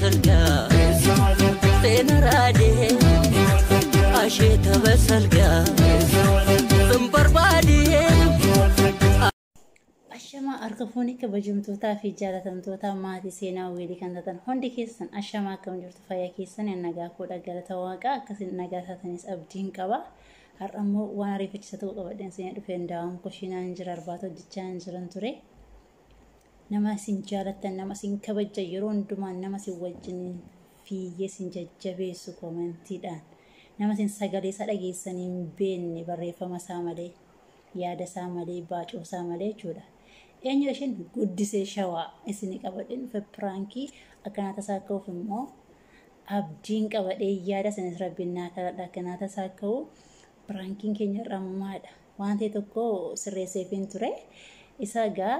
በሰልጋ seenaraadee asheeta basalgaa barbaadee. Ashamaa harka fuunii kabajamtootaa fi jaalatamtoota maatii seenaa weelii kan taatan hundi keessan, ashamaa, akkam jirtu? Fayyaa keessan? Nagaa koodha, galata Waaqaa. Akkasiin nagaa taatanis abdiin qaba. Har'a immoo waan ariifachiisa ta'uu qabadheen seenaa dhufeen daawwan kushiinaan jira, arbaata hojjechaa hin jiran ture. Nama isin jaalattan, nama isin kabajan, yeroo hundumaa nama isin wajjin fiiyyee isin jajjabeessu, koomentiidhaan nama isin sagalee isaa dhageessanii hin beekne, barreeffama isaa malee, yaada isaa malee, baacoo isaa malee jechuudha. Eenyu isheen guddisee shawaa isin qabadheen dhufe. Prankii akkanaa tasaa ka'uuf immoo abdiin qabadhee yaada isinis rabbiin naa kadhadha, akkanaa tasaa ka'u. Prankiin keenya irraa waan ta'e tokko sirreesseefiin ture. Isa egaa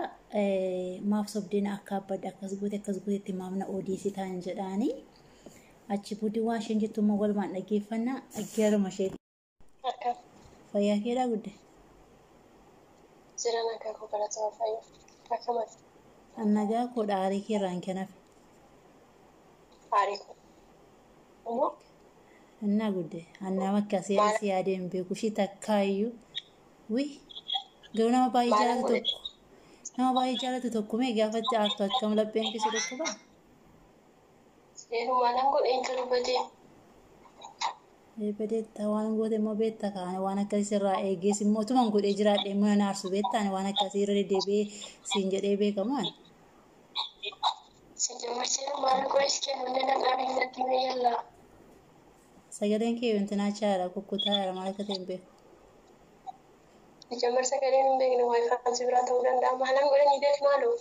maaf sobdeen akka abbadde, akkas goote, akkas gootetti maaf na odeessitaan jedhaanii, achi booddee waan isheen jettu immoo walumaan dhaggeeffannaa garuma isheeti. Akkam. Fayyaa keedhaa, gudde? Jira, nagaa koo, galata fayyaa. Akkamati? Nagaa koodha, aarii kee irraan kan hafe. Aarii koo. Immoo Innaa gudde, annaa akkasii si yaadee hin beeku ishii takkaayyuu. Wi, garuu nama baay'ee Maal jaalatu godhe? tokko, nama baay'ee jaalatu tokko mee gaafatti aartu akkam lapheen keessa dhukkubaa? Seeruu maalaan godhe hin jiru badee. Badeetta, waan goote immoo beekta kaane, waan akkasii sirraa eegees immoo utuman godhee jiraadhe immoo na aarsu beektaan, waan akkasii irra deddeebi'ee siin jedhee beekamaan. Sijjamar seeruu maal godhe si kennu inni nan dhaabee natti mee yallaa. Sagaleen kee wantinaa chaara kukkutaara, maal akka ta'e hin beeku. Sijjamar sagaleen hin beekne, waayifaan si biraa ta'uu danda'a. Maalaan godhe ni beek maaloo?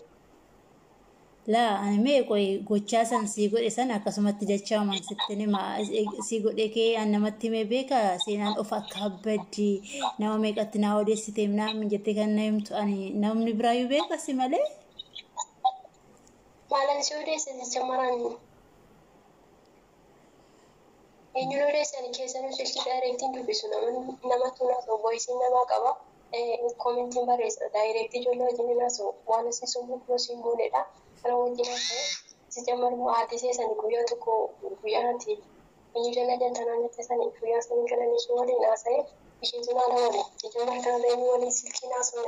Laa, ani mee qoy, gochaa san sii godhe san akkasumatti jechaaman sitti nima sii godhe kee an namatti himee beeka? Seenaan of akka abbaddi nama meeqatti naa odeessite naan jettee kan na himtu, ani namni biraayyuu beeka si malee. Maalaan si odeesse sijjamaraan? Eenyuun odeessan keessanuu silkii directiin dubbisu namatu naasa'u, voiceiin namaa qaba. Commentiin barreessa, directii ijoollee wajjin naasa'u, waan asii sun siin goonedha. Kana wajjin haasa'e sijjammar immoo haadhisee sani guyyaa tokko guyyaa natti eenyu jala jantanaan jette sani, guyyaa sanii kana ishee waliin haasa'e, isheetu naana waliin sijjammar kana eenyu waliin silkii naasa'u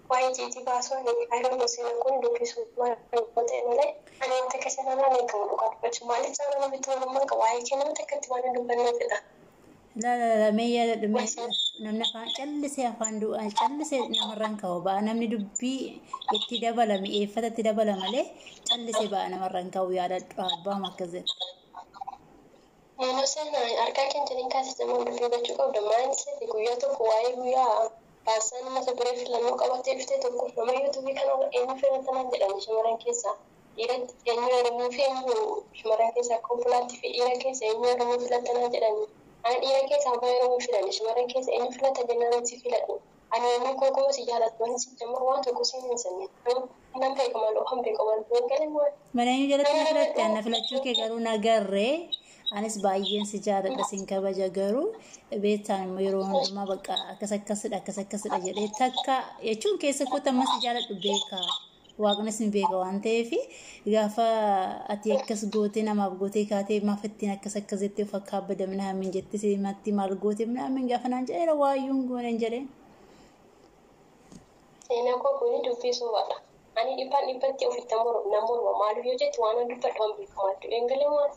waa'ee ciitii baasuu ani I don't know, seenaan kun dubbisu maal ta'e malee ani wanta keessa namaa eegamu dhugaa dubbachuu maaliif isaan nama bitti walummaa qaba, waa'ee kee nama takkatti waan hin dubbanneefidha. La la la, mee yaadadhu, mee namni afaan callisee, afaan du'aa callisee namarraan ka'u ba'a, namni dubbii itti dabala, mi'eeffata itti dabala malee callisee ba'a namarraan ka'u, yaadadhu abbaa akkas jedha. Naannoo seenaa argaa keenya jedhin kaasee nama dubbii gochuu qabda. Maal seete guyyaa tokko waa'ee guyyaa baasaan mata duree filannoo qabattee dhuftee tokko nama YouTubeii kana eenyu filatanaan jedhame shamarran keessaa. Dhiiratti eenyu heerumuu fi eenyu shamarran keessaa akka obbolaatti fi dhiira keessa eenyu heerumuu filatanaan jedhani. Ani dhiira keessa abbaa heerumuu filanne, shamarran keessa eenyu filata jennaan si filadhu. Ani eenyu koo si jaalatu wanti si jammar waan tokko si hin sanne. Nan beeka maloo han beeka waan galee waan. Mana eenyu jalatti na filatte? Na filachuu kee garuu nagarree. Anis baay'een si jaaladha, sin kabaja, garuu beektaan immoo yeroo hundumaa bakka akkas akkasidha, akkas akkasidha jedhee takka jechuun keessa kootti amma si jaaladhu beeka. Waaqnis ni beeka waan ta'eef, gaafa ati akkas gootee namaaf gootee kaatee maaf ittiin akkas akkas jettee of akka abbadamina hamin jettee simatti maal gootee minaamin gaafa naan jedheera, waayyuun gooneen jedheen. Seenaa koo kuni dubbii sobaadha. Ani dhibbaan dhibbatti ofitti na morma. Maaliif yoo jette, waan an dubbadhu waan beekamu. Eegalee waan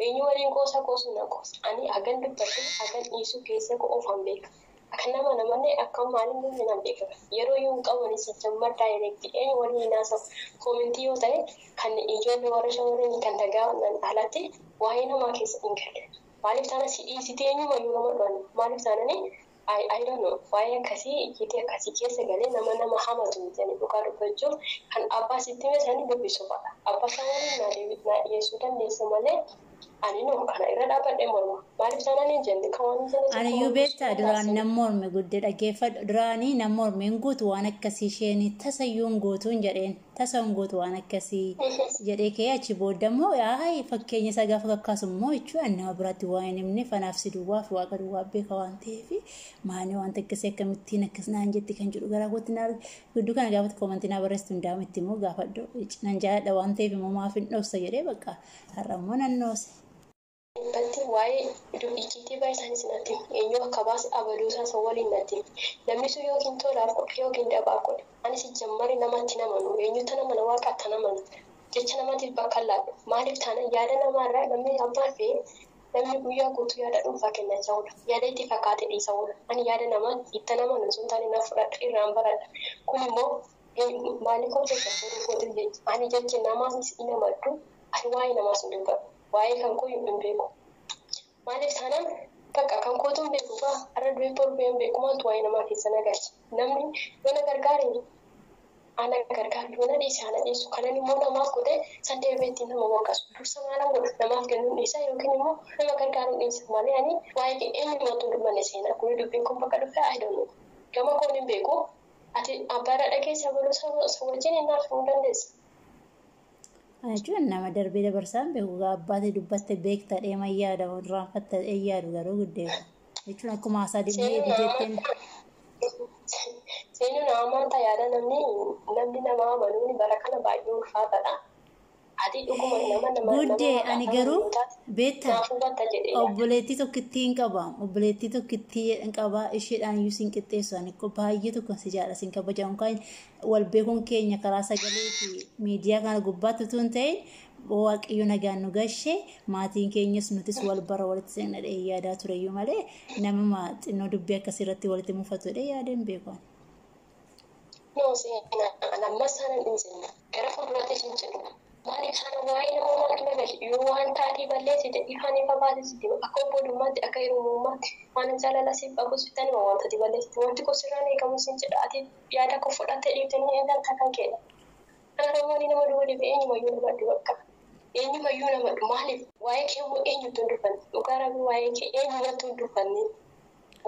eenyu waliin qoosa qoosu na qoosa. Ani hagan dubbadhu hagan dhiisuu keessa koo ofan beeka. Akka nama namanne akka maaliin namni nan beeka. Yeroo yoo hin qaban sijjammar directii eenyu waliin haasa'u. Commentii yoo ta'e kan ijoollee warra shamarranii kan dhagaa alatti waa'ee namaa keessa hin galle. Maaliif taana si dhiisitee eenyumayyuu nama dhuan maaliif taanani, I don't know, waa'ee akkasii icciitii akkasii keessa galee nama nama hamatu miti. Ani dhugaa dubbachuuf kan abbaa sitti hime sanii dubbisu fa'a. Abbaa isaa waliin naa dhiyeessuu dandeessa malee Ani noo kana irra dhaabbadhee morma. Maaliif taanaan hin jenne kan waan hin jenne Ani tokko iyyuu mormuus beektaa duraan danda'a. nan morme guddee dhaggeeffadhu duraanii nan morme hin guutu waan akkasii isheen tasa iyyuu hin guutu hin jedheen tasa hin guutu waan akkasii jedhee ka'ee achi booda immoo yaa'ii fakkeenya isaa gaafa kakkaasu immoo jechuudha nama biraatti waa hin himne fanaaf si duwwaa fi waaqa duwwaa beeka waan ta'eef maanii wanta akkasii akkamittiin akkas naan jetti kan jedhu garaa kootti naa gidduu kana gaafatti koomantii naa barreessitu hundaa'u itti immoo gaafadhu nan jaalladha waan ta'eef immoo maaf hin dhoofsa jedhee bakka har'a immoo nan dhoose. Dhibbatti waa'ee icciitii baay'ee isaanis natti himi. Eenyu akka baase abaluu isaa isa waliin natti himi. Namni sun yookiin tolaaf godhe yookiin dabaaf godhe. Anis jammari namatti namanu eenyutti namana waaqatti namanu jecha namaatiif bakka hin laadhu. Maaliif taana yaada namaarraa namni abbaan fe'e namni guyyaa guutuu yaada dhuunfaa kennachaa oola. Yaada itti fakkaate dhiisa oola. Ani yaada namaa itti namanu sun taane na fudhadha irraan baradha. Kun immoo maaliif hojjeta boruu kootiif jecha ani jecha namaas hin amaddu ani waa'ee namaas hin dubbadhu. Waa'ee kan koo hin beeku. Maaliif taanaan bakka kan kootu hin beeku gaa har'a du'ee boru du'ee hin beeku maaltu waa'ee namaa keessa na galche. Namni yoo na gargaare ana gargaaru yoo na dhiise ana dhiisu kanan immoo namaaf godhe san deebi'ee ittiin nama waqasu. Dursa maalan godha namaaf kennuun dhiisa yookiin immoo nama gargaaruun dhiisa malee ani waa'ee kee eenyumatu hin dubbanne seenaa kuni dubbiin kun bakka dhufe I don't know. Gama koon hin beeku ati abbaadha dhageessa baluu sa wajjin hin naaf himuu dandeessa. Jechuun nama darbee dabarsaan beeku abbaate dubbatte beekta dheema yaada irraanfatta yaadu garuu guddeera. Jechuun akkuma haasaa dibbee Seenuu jetteen seenuu nama maanta yaada namni namni nama amanuun bara kana baay'ee ulfaataadha. Ati dhuguma nama nama nama guddee ani waaqaaf garuu amanuu taate beektaa naaf hubatta jedhee yaada. obboleettii tokkittii hin qaba obboleettii tokkittii hin qaba isheedhaan iyyuu sin qixxeessu ani baay'ee tokko si jaalladha sin kabaja unkaan wal beekuun keenya karaa sagalee fi miidiyaa kana gubbaatti utuu hin ta'in waaqayyo nagaan nu gashe maatiin keenyas nutis wal bara walitti seenna dhee yaadaa tureyyuu malee nama xinnoo dubbii akkasii irratti walitti mufatu dhee yaadeen beeku ani. No seenaa ani ammas sana hin seenne gara fuulduraatti hin jedhu. Maaliif sana waa'ee nama maaltu na galche yoo waan taatee balleessite ifaan ifa baasisite akka obbolummaatti akka hiriyummaatti waan jaalala siif qabu sitti anima wanta ati balleessite wanti koo sirraan eegamu sin jedha ati yaada koo fudhattee dhiiftanii eegalta kan keedha. Kana namoonni nama duuba deebi'ee eenyumayyuu nama dhuba eenyumayyuu nama maaliif waa'ee kee immoo eenyutu hin dubbanne dhugaa rabbi waa'ee kee eenyumatu hin dubbanne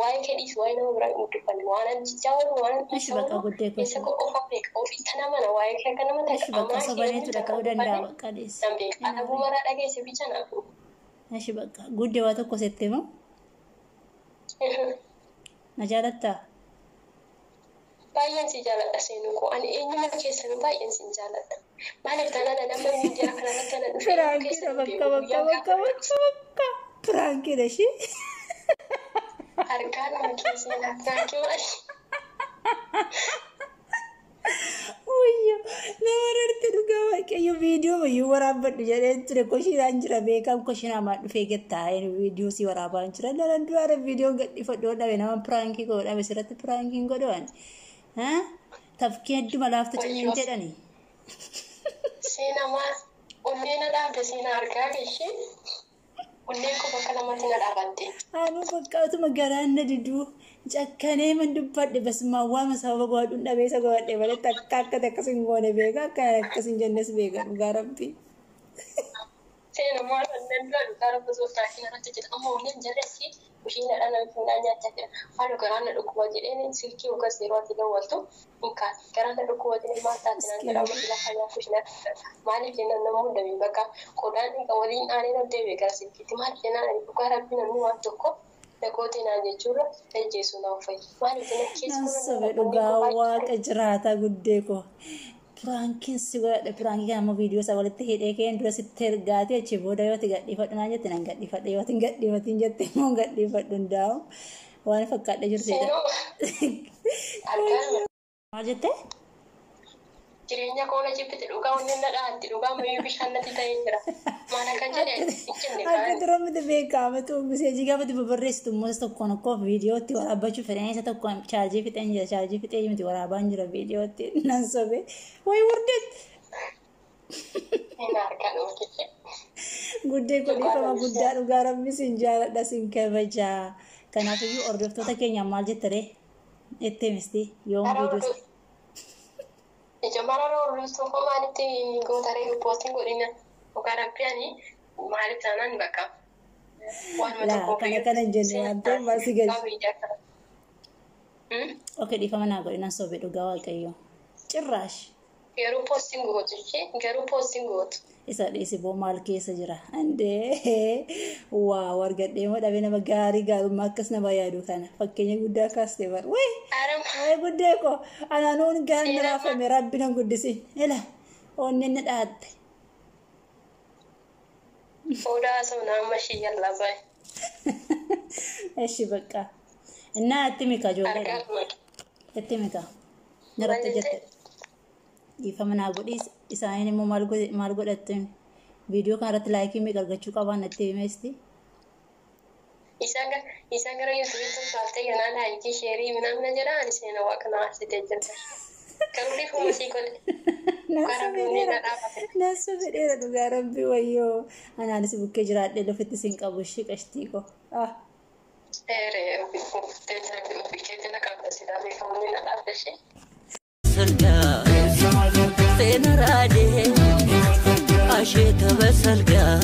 waa'ee kee dhiisi waa'ee nama biraa hin dubbanne waan an jechaa oolu waan an Ishi dhiisaa bakka oolu guddee keessa gosa. koo qofa beeka ofitti nama na waa'ee kee akka nama Ishi takka bakka amaa kee sobaneetu eenyutu akka dhaqa'uu danda'a dubbanne bakka dheessa. nan beeka ati maraa dhageesse bicha naaf. Ishi bakka guddee waa tokko sitti himu na jaalattaa? Baay'een si jaaladha seenuu koo ani eenyuma keessanuu baay'een si jaaladha. Maaliif taanaan nama miidiyaa kanarratti ana dhufee yeroo Piraankiidha keessa hin bakka beeku bakka guyyaan bakka gaafa bakka bakka piraankiidha ishee. argaa nama keessa piraankii maali? Wayyo nama irratti dhugaa waaqayyo viidiyoo wayyuu waraabbadhu jedheen ture koshinaan jira beekam koshinaa maa dhufee gattaa'ee viidiyoo si waraabaan jira daran duraara viidiyoon gadhiifadhu dhabe nama piraankii godhu dhabe sirratti piraankiin godhu ani. Tafkii hedduma laaftu ciniin Wayyoo jedhani. seenaa maal onnee na dhaabde seenaa argaa ishee onneen koo bakka lamatti na dhaabatte. Anuu bakka utuma garaan na diduu cakkanee man dubbadhe basmaa waama sababa godhadhuun dhabeessa godhadhe malee takka akka akkas hin goone beeka akka akkas hin jennes beeka dhugaa rabbi. Seenaa maal onneen dura dhugaa rabbi osoo piraankii irratti jedha amma onneen jarreessi kushiinaadhaan namni fuudhaa nyaachaa jira. Haala garaan na dhukkuba jedheen silkii yookaas yeroo ati dawwaltu hin kaase. Garaan na dhukkuba jedheen maal taate naan jedha amma lafa nyaa kushiinaa maaliif jennaan nama hunda bakka qodaan dhiqa waliin aanee ol deebi'e gara silkiitti maaliif jennaan ani dhugaa rabbi namni waan tokko na gootee naan jechuurra ajjeesuu naaf fayyada. Maaliif jennaan keessa Nan nama sobe onneen dhugaa koo baay'ee waaqa jiraataa guddee koo. Piraankiin si godhadhe piraankii kana immoo viidiyoo isaa walitti hidhee keen dura sitti ergaatee achi booda yoo ati gadhiifadhu naan jette nan gadhiifadhe yoo ati hin gadhiifatin jette immoo hin gadhiifadhu hundaa'u waan fakkaadhe jirtedha. Seenoo argaa nama Maal jettee? jireenya koo na jibbite dhugaa onneen na dhaatti dhugaa mayyuu bishaan natti ta'ee jira. Maal akka jedhe hin jenne Akka kaani. dura miti beekamatu miseejii gaafa itti babarreessitu immoo isa tokkoon akkoo viidiyootti waraabbachuu fedhan isa tokkoon chaarjii fixeen jira chaarjii fixee miti waraabaan jira viidiyootti nan sobe wayi wurdeet Seenaa argaa nama jechuudha. guddee Dhugaa godhiifama namni guddaa dhugaa rabbi sin jaaladha sin kabajaa kanaafiyyuu hordoftoota keenya maal jettaree itti himisti yoom Karaa viidiyoo hordoftoota Ija mara hordoftoota maalitti gootaree riippoostiin godhina. Dhugaa rabbi ani Maaliif taanaan bakka waanuma Laa tokkoof kana iyyuu kana hin jenne waan ta'eef maal si galche. miidiyaa kana. Okay, dhiifama naa godhi, nan sobe, dhugaa waaqayyo. Cirraash. Garuu poostiin gootu ishee, garuu poostiin gootu. Isa dhiisi boo, maal keessa jira? Andee waa argadhee moo dhabee nama gaarii gaarummaa akkas nama yaadu kana fakkeenya guddaa kaastee bar. Wayii! Arama. Wayi guddee ko anaanuun gaan raafame, rabbi nan guddisi. Ila onneen na dhaatte. Odaa haasawna amma ishii yallaa baay'ee. Eshi bakka. Innaa itti mika ijoolleedha. Argaa Itti mika. Naratti jette. Dhiifama naa godhi, isaaniin immoo maal godhatteen viidiyoo kana irratti laayikii meeqa argachuu qabaan natti himeesti. Isaan gara yuutuubiitti ulfaaftee ganaa laayikii sheerii minamna jedha, ani seena waaqa na aarsitee jirta. Garuu dhiifama sii godhe. Naasa fedheera. Naasa fedheera, dhugaa rabbi, wayyoo. Anaanis bukkee jiraadhee lafitti siin qabu ishee qashtii ko. Ah. Seeree ofii jala qabda silaa beekamuu na dhaabde ishee. Salgaa seenaraadee asheeta basalgaa.